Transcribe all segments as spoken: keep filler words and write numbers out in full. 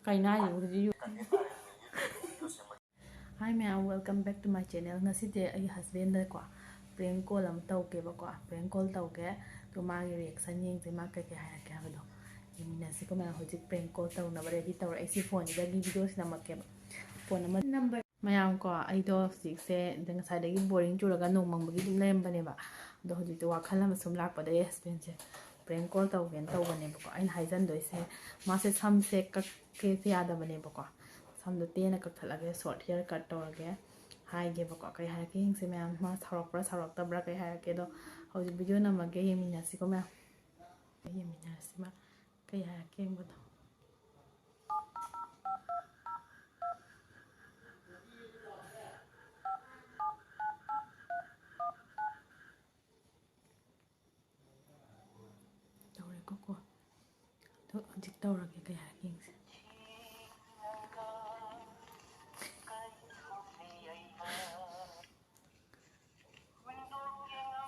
ꯀꯩꯅꯣ ꯍꯥꯏꯁꯤꯕꯨ ꯍꯧꯖꯤꯛ ꯌꯨ- Hi ꯃꯌꯥꯝ, welcome back to my channel. ꯉꯁꯤꯗꯤ ꯑꯩꯒꯤ husbandꯗꯀꯣ prank call ꯑꯃ ꯇꯧꯒꯦꯕꯀꯣ, prank call ꯇꯧꯒꯦ꯫ ꯑꯗꯣ ꯃꯥꯒꯤ reaction ꯌꯦꯡꯁꯦ, ꯃꯥ ꯀꯩꯀꯩ ꯍꯥꯏꯔꯛꯀꯦ ꯍꯥꯏꯕꯗꯣ ꯌꯦꯡꯃꯤꯟꯅꯁꯤꯀꯣ ꯃꯌꯥꯝ꯫ ꯍꯧꯖꯤꯛ prank call ꯇꯧꯅꯕ ready ꯇꯧꯔꯦ꯫ ꯑꯩ ꯁꯤ phoneꯁꯤꯗꯒꯤ videoꯁꯤ ꯅꯝꯃꯛꯀꯦꯕ꯫ Phone ꯑꯃ number ꯃꯌꯥꯝ ꯀꯣ, ꯑꯩꯗꯣ ꯍꯧꯖꯤꯛꯁꯦ ꯑꯗ ꯉꯁꯥꯏꯗꯒꯤ boring ꯆꯨꯔꯒ ꯅꯣꯡ ꯃꯪꯕꯒꯤ ꯑꯗꯨꯝ ꯂꯩꯔꯝꯕꯅꯦꯕ꯫ ꯑꯗꯣ ꯍꯧꯖꯤꯛꯇꯤ ꯋꯥꯈꯜ ꯑꯃ ꯁꯨꯝ ꯂꯥꯛꯄꯗꯒꯤ husbandꯁꯦ prank call ꯇꯧꯒꯦꯅ ꯇꯧꯕꯅꯦꯕꯀꯣ꯫ ꯑꯩꯅ ꯍꯥꯏꯖꯟꯗꯣꯏꯁꯦ, ꯃꯥꯁꯦ ꯁꯝꯁꯦ ꯀꯛꯀꯦꯁꯦ ꯌꯥꯗꯕꯅꯦꯕꯀꯣ꯫ ꯁꯝꯗꯣ ꯇꯦꯟꯅ ꯀꯛꯊꯠꯂꯒꯦ, short hair cut ꯇꯧꯔꯒꯦ ꯍꯥꯏꯒꯦꯕꯀꯣ꯫ ꯀꯩ ꯍꯥꯏꯔꯛꯀꯦ ꯌꯦꯡꯁꯦ ꯃꯌꯥꯝ, ꯃꯥ ꯁꯥꯎꯔꯛꯄ꯭ꯔꯥ ꯁꯥꯎꯔꯛꯇꯕ꯭ꯔꯥ ꯀꯩ ꯍꯥꯏꯔꯛꯀꯦ꯫ ꯑꯗꯣ ꯍꯧꯖꯤꯛ video ꯅꯝꯃꯒꯦ, ꯌꯦꯡꯃꯤꯟꯅꯁꯤꯀꯣ ꯃꯌꯥꯝ꯫ ꯌꯦꯡꯃꯤꯟꯅꯔꯁꯤ ꯃꯥ ꯀꯩ ꯍꯥꯏꯔꯛꯀꯦ ꯌꯦꯡꯕꯗꯣ꯫ ꯇꯧꯔꯦꯀꯣ ꯀꯣ꯫ ꯑꯗꯣ ꯍꯧꯖꯤꯛ ꯇꯧꯔꯒꯦ ꯀꯩ ꯍꯥꯏꯔꯛꯀꯦ ꯌꯦꯡꯁꯦ꯫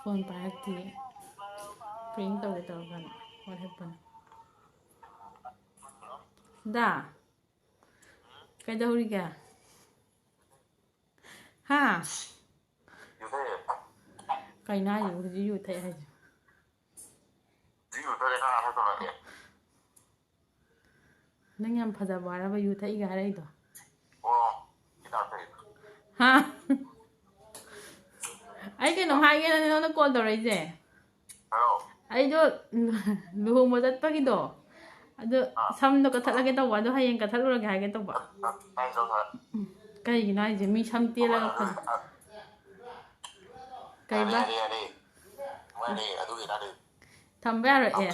Phone ꯄꯥꯏꯔꯛꯇꯤꯌꯦ꯫ Prank ꯇꯧꯒꯦ ꯇꯧꯔꯀꯥꯟꯗ꯫ What happened? ꯗꯥ, ꯀꯩꯗꯧꯔꯤꯒꯦ? ꯍꯥ? ꯀꯩꯅꯣ ꯍꯥꯏꯁꯤꯕꯨ ꯍꯧꯖꯤꯛ ꯌꯨ ꯊꯛꯑꯦ ꯍꯥꯏꯁꯦ? ꯅꯪ ꯌꯥꯝ ꯐꯖꯕ ꯍꯥꯏꯔꯕ ꯌꯨ ꯊꯛꯏꯒ ꯍꯥꯏꯔꯛꯏꯗꯣ? ꯍꯥ? ꯑꯩ ꯀꯩꯅꯣꯝ ꯍꯥꯏꯒꯦꯅ ꯅꯉꯣꯟꯗ call ꯇꯧꯔꯛꯏꯁꯦ꯫ ꯑꯩꯗꯣ ꯂꯨꯍꯣꯡꯕ ꯆꯠꯄꯒꯤꯗꯣ, ꯑꯗꯨ ꯁꯝꯗꯣ ꯀꯛꯊꯠꯂꯒꯦ ꯇꯧꯕ, ꯑꯗꯣ ꯍꯌꯦꯡ ꯀꯛꯊꯠꯂꯨꯔꯒꯦ ꯍꯥꯏꯒꯦ ꯇꯧꯕ꯫ ꯎꯝ, ꯀꯩꯒꯤꯅꯣ ꯍꯥꯏꯁꯦ? ꯃꯤ ꯁꯝ ꯇꯦꯜꯂꯒ ꯐꯖ- ꯀꯩꯕ? ꯊꯝꯕ ꯌꯥꯔꯣꯏ꯫ ꯑꯦ꯫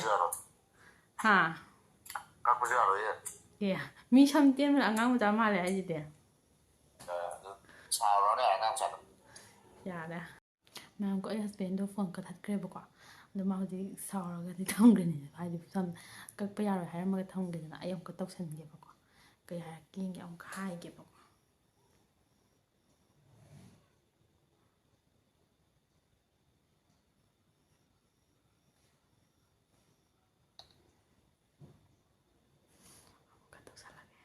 ꯍꯥ? ꯑꯦ, ꯃꯤ ꯁꯝ ꯇꯦꯟꯕꯅ ꯑꯉꯥꯡ ꯃꯆꯥ ꯃꯥꯜꯂꯦ ꯍꯥꯏꯁꯤꯗꯤ꯫ ꯌꯥꯔꯦ꯫ ꯃꯌꯥꯝ ꯀꯣ, ꯑꯩ husbandꯗꯣ phone ꯀꯛꯊꯠꯈ꯭ꯔꯦꯕꯀꯣ꯫ ꯑꯗꯣ ꯃꯥ ꯍꯧꯖꯤꯛ ꯁꯥꯎꯔꯒꯗꯤ ꯊꯝꯈ꯭ꯔꯅꯤ꯫ ꯍꯥꯏꯗꯤ ꯁꯝ ꯀꯛꯄ ꯌꯥꯔꯣꯏ ꯍꯥꯏꯔꯝꯃꯒ ꯊꯝꯈ꯭ꯔꯦꯗꯅ꯫ ꯑꯩ ꯑꯃꯨꯛꯀ ꯇꯧꯁꯟꯒꯦꯕꯀꯣ꯫ ꯀꯩ ꯍꯥꯏꯔꯛꯀꯦ ꯌꯦꯡꯒꯦ, ꯑꯃꯨꯛꯀ ꯍꯥꯏꯒꯦꯕꯀꯣ꯫ ꯑꯃꯨꯛꯀ ꯇꯧꯁꯜꯂꯒꯦ꯫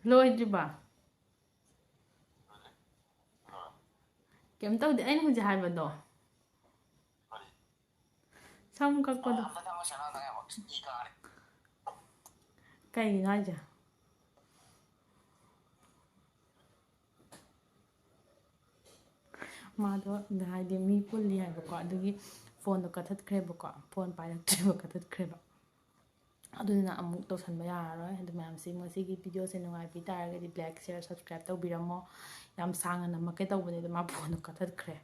ꯂꯣꯏꯗ꯭ꯔꯤꯕ? ꯀꯩꯝ ꯇꯧꯗꯦ, ꯑꯩꯅ ꯍꯧꯖꯤꯛ ꯍꯥꯏꯕꯗꯣ꯫ ꯁꯝ ꯀꯛꯄꯗꯣ꯫ ꯀꯩꯒꯤꯅꯣ ꯍꯥꯏꯁꯦ? ꯃꯥꯗꯣ ꯍꯥꯏꯗꯤ ꯃꯤ ꯄꯨꯜꯂꯤ ꯍꯥꯏꯕꯀꯣ, ꯑꯗꯨꯒꯤ ꯐꯣꯟꯗꯣ ꯀꯛꯊꯠꯈ꯭ꯔꯦꯕꯀꯣ, ꯐꯣꯟ ꯄꯥꯏꯔꯛꯇ꯭ꯔꯦꯕ, ꯀꯛꯊꯠꯈ꯭ꯔꯦꯕ꯫ ꯑꯗꯨꯗꯨꯅ ꯑꯃꯨꯛ ꯇꯧꯁꯟꯕ ꯌꯥꯔꯔꯣꯏ꯫ ꯑꯗꯨ ꯃꯌꯥꯝꯁꯤ, ꯉꯁꯤꯒꯤ ꯚꯤꯗꯤꯑꯣꯁꯦ ꯅꯨꯡꯉꯥꯏꯕꯤ ꯇꯥꯔꯒꯗꯤ like, share, subscribe ꯇꯧꯕꯤꯔꯝꯃꯣ꯫ ꯌꯥꯝ ꯁꯥꯡꯅ ꯅꯝꯃꯛꯀꯦ ꯇꯧꯕꯅꯦ, ꯑꯗꯣ ꯃꯥ ꯐꯣꯟꯗꯣ ꯀꯛꯊꯠꯈ꯭ꯔꯦ꯫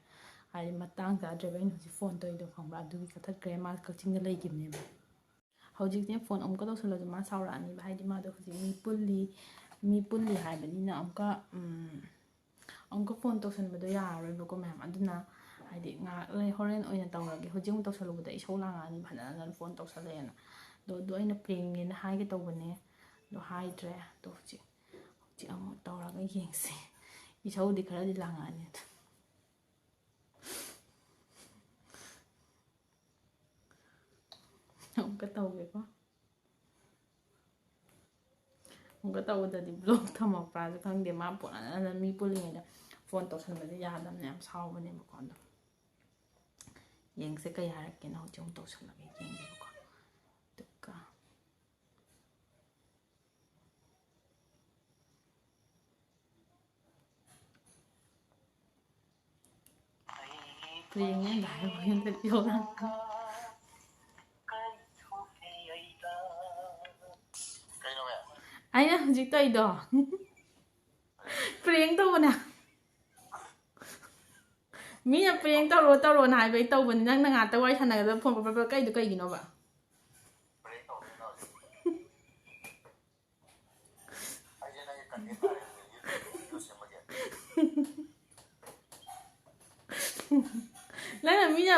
ꯍꯥꯏꯗꯤ ꯃꯇꯥꯡ ꯆꯥꯗ꯭ꯔꯦꯕ ꯑꯩꯅ ꯍꯧꯖꯤꯛ ꯐꯣꯟ ꯇꯧꯔꯤꯗꯣ, ꯈꯪꯕ꯭ꯔꯥ? ꯑꯗꯨꯒꯤ ꯀꯛꯊꯠꯈ꯭ꯔꯦ꯫ ꯃꯥ ꯀꯛꯆꯤꯡꯗ ꯂꯩꯈꯤꯕꯅꯦꯕ꯫ ꯍꯧꯖꯤꯛꯁꯦ ꯐꯣꯟ ꯑꯃꯨꯛꯀ ꯇꯧꯁꯜꯂꯁꯨ ꯃꯥ ꯁꯥꯎꯔꯛꯑꯅꯤꯕ, ꯍꯥꯏꯗꯤ ꯃꯥꯗꯣ ꯍꯧꯖꯤꯛ ꯃꯤ ꯄꯨꯜꯂꯤ, ꯃꯤ ꯄꯨꯜꯂꯤ ꯍꯥꯏꯕꯅꯤꯅ ꯑꯃꯨꯛꯀ, ꯎꯝ, ꯑꯃꯨꯛꯀ ꯐꯣꯟ ꯇꯧꯁꯟꯕꯗꯣ ꯌꯥꯔꯔꯣꯏꯕꯀꯣ ꯃꯌꯥꯝ꯫ ꯑꯗꯨꯅ ꯍꯥꯏꯗꯤ ꯉꯥꯏꯍꯥꯛ ꯂꯩ, ꯍꯣꯔꯦꯟ ꯑꯣꯏꯅ ꯇꯧꯔꯒꯦ꯫ ꯍꯧꯖꯤꯛ ꯑꯃꯨꯛ ꯇꯧꯁꯜꯂꯨꯕꯗ ꯏꯁꯧ ꯂꯥꯡꯉꯛꯑꯅꯤ, ꯐꯅ ꯐꯣꯟ ꯇꯧꯁꯜꯂꯛꯑꯦꯅ꯫ ꯑꯗꯣ, ꯑꯗꯣ ꯑꯩꯅ ꯄ꯭ꯔꯦꯡꯅꯦꯅ ꯍꯥꯏꯒꯦ ꯇꯧꯕꯅꯦ, ꯑꯗꯣ ꯍꯥꯏꯗ꯭ꯔꯦ꯫ ꯑꯗꯣ ꯍꯧꯖꯤꯛ, ꯍꯧꯖꯤꯛ ꯑꯃꯨꯛ ꯇꯧꯔꯒ ꯌꯦꯡꯁꯦ꯫ ꯏꯁꯧꯗꯤ ꯈꯔꯗꯤ ꯂꯥꯡꯉꯛꯑꯅꯤ ꯑꯗꯣ꯫ ꯑꯃꯨꯛꯀ ꯇꯧꯒꯦꯀꯣ꯫ ꯑꯃꯨꯛꯀ ꯇꯧꯕꯗꯗꯤ block ꯊꯝꯃꯛꯄ꯭ꯔꯥꯁꯨ ꯈꯪꯗꯦ꯫ ꯃꯥ ꯄꯨꯔꯥ ꯃꯤ ꯄꯨꯜꯂꯤꯉꯩꯗ ꯐꯣꯟ ꯇꯧꯁꯟꯕꯗꯤ ꯌꯥꯗꯕꯅꯦ, ꯌꯥꯝ ꯁꯥꯎꯕꯅꯦꯕꯀꯣ꯫ ꯑꯗꯣ ꯌꯦꯡꯁꯦ ꯀꯩ ꯍꯥꯏꯔꯛꯀꯦꯅ꯫ ꯍꯧꯖꯤꯛ ꯑꯃꯨꯛ ꯇꯧꯁꯜꯂꯒ ꯌꯦꯡꯒꯦꯕꯀꯣ꯫ ꯑꯗꯨꯒ ꯄ꯭ꯔꯦꯡꯅꯦ ꯍꯥꯏꯕ ꯌꯨꯝꯗ ꯄꯤꯍꯧꯔ꯫ ꯑꯩꯅ ꯍꯧꯖꯤꯛ ꯇꯧꯔꯤꯗꯣ ꯄ꯭ꯔꯦꯡ ꯇꯧꯕꯅꯦ꯫ ꯃꯤꯅ ꯄ꯭ꯔꯦꯡ ꯇꯧꯔꯣ ꯇꯧꯔꯣꯅ ꯍꯥꯏꯕ ꯑꯩ ꯇꯧꯕꯅꯤ꯫ ꯅꯪꯅ ꯉꯥꯛꯇ ꯋꯥꯔꯤ ꯁꯥꯟꯅꯒꯗꯕ ꯐꯣꯟ ꯄꯠ ꯄꯠ ꯄꯠ ꯀꯩꯗꯣ ꯀꯩꯒꯤꯅꯣꯕ? ꯅꯪꯅ ꯃꯤꯅ